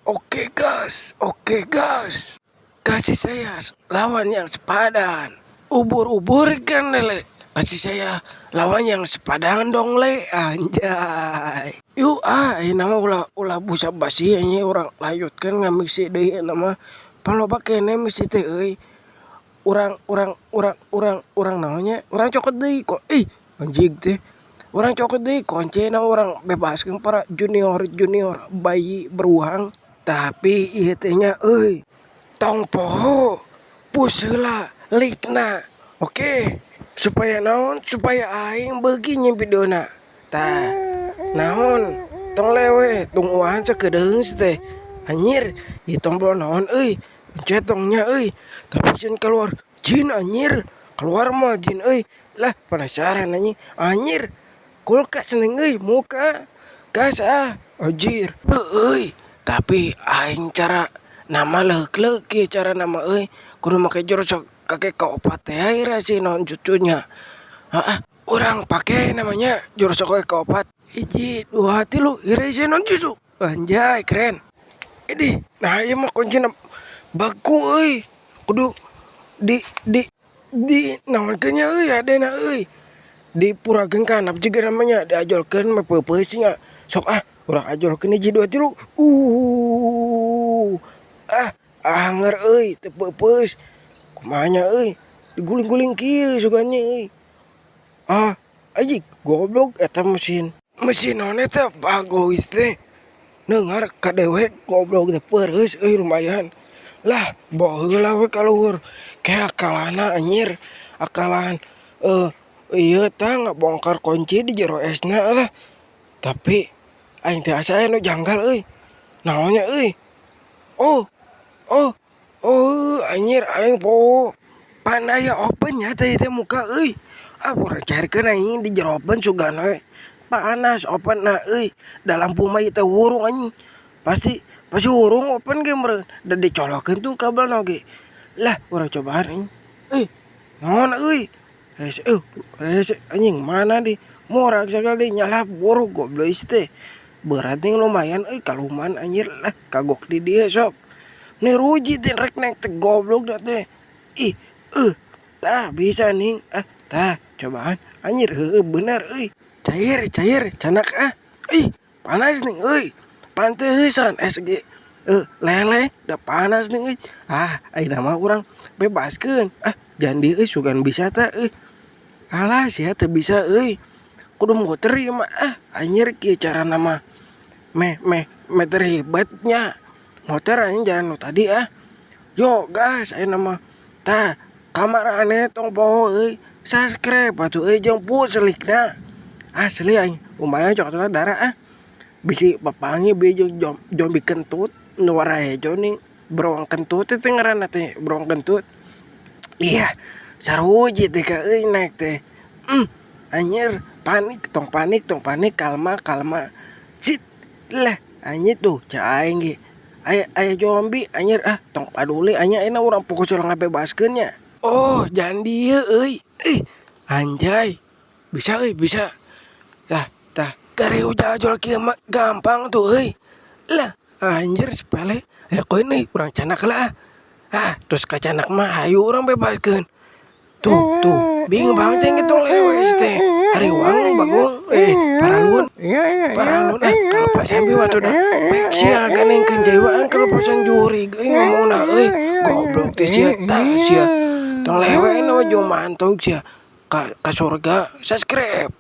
Oke gas, oke gas. Kasih saya lawan yang sepadan. Ubur-ubur kan lele. Kasih saya lawan yang sepadan dong le, anjay. Yuk ah, ayeuna mah ulah ulah busa basi anjing, urang lanjutkeun ngamisi deui ayeuna mah. Pan loba keneh misi teh euy. Urang urang urang urang urang naon nya? Urang cokot deui kok, ih anjing teh. Urang cokot deui kuncina, urang bebaskeun para junior-junior bayi beruang. Tapi ieu teh nya euy. Tong poho push heula like-na. Oke, supaya naon? Supaya aing beuki nyieun videona. Tah, naon? Tong lewe, tungguan sakedeung teh. Anjir, ieu tombol naon euy? Pencet tong nya euy. Tapi sieun keluar jin anjir. Keluar mah jin euy. Lah, penasaran anjing. Anjir. Kulkas ning euy muka. Gas ah, anjir. Euy, tapi aing cara nama leuk-leuk kieu cara nama euy. Kudu make jurus kaki kaopat teh ira si naon cucunya. Heeh, urang pake namanya jurus kaki kaopat. Hiji, dua, tilu, Hiraishin no Jutsu. Anjay, keren. Idih, nah ieu mah kuncina baku euy. Kudu di naonkeun nya euy hadena euy. Dipurakeun ka handap jiga namanya diajolkeun mah peupeus nya. Sok ah, urang ajolkeun hiji dua tilu. Ah, anger euy teu peupeus. Kumaha nya euy? Diguling-guling kieu sugan nya euy. Ah, anjing goblok eta mesin. Mesin naon eta bagois teh. Neungar ka dewek goblok teh peureus euy lumayan. Lah, baheula we ka luhur. Ke akalana anjir. Akalan ieu tah ngabongkar kunci di jero esna lah. Tapi aing teh asa aya nu janggal euy. Naon nya euy? Oh, oh, oh anjir aing poho. Pan aya oven nya tadi teh muka euy. Ah, urang cairkeun anjing di jero oven sugan we. Panas oven na euy. Da lampu mah ieu teh wurung anjing. Pasti pasti wurung oven ge meureun. Da dicolokeun tuh kabelna oge. Lah, urang cobaan anjing. Eh, naon euy? Hese euy, hese anjing mana di murag sagala deui nyala buruk goblok teh. Berat ning lumayan euy kaluman anjir lah kagok di dieu sok. Nih ruji teh rek naek teh goblok da teh. Ih, tah bisa ning. Ah, tah cobaan anjir heueuh bener euy. Cair cair canak ah. Ih, panas ning euy. Panteusan es ge leleh da panas ning euy. Ah, ayeuna mah urang bebaskeun. Ah, jangan euy sugan bisa tah euy. Alah sia teu bisa euy. Kudu muter ieu mah ah anjir kieu carana mah. Meh meh meh terhebat nya. Motor anjing jalan nu tadi ah. Yo gas ayeuna mah. Tah, kamar aneh tong poho euy. Subscribe atuh euy jeung push like-na. Asli aing lumayan cokotna darah ah. Bisi papanggih bieu jeung zombie kentut nu warna hejo ning beruang kentut teh ngaranna teh beruang kentut. Iya, saruji teh ka euy naek teh. Anjir panik tong panik kalma kalma. Cit lah anjir tuh cek aing ge. Aya aya zombie anjir ah tong paduli anjing ayeuna urang fokus urang ngabebaskeun nya. Oh, jangan dieu euy. Ih, anjay. Bisa euy, bisa. Tah, tah. Dari ujal-ujal kieu mah gampang tuh euy. Lah, anjir sepele. Ya koin euy, urang canak heula ah. Ah, terus kacanak mah hayu urang bebaskeun. Tuh, tuh, bingung banget yang gitu lewes teh. Hariwang bagong, eh, paralun. Paralun ah, kalepasan bi waktu dah. Pek sia ganengkeun jiwaan kalepasan jurig euy ngomongna euy. Goblok teh sia tah sia. Tong lewe na mah mantog sia. Ka surga subscribe.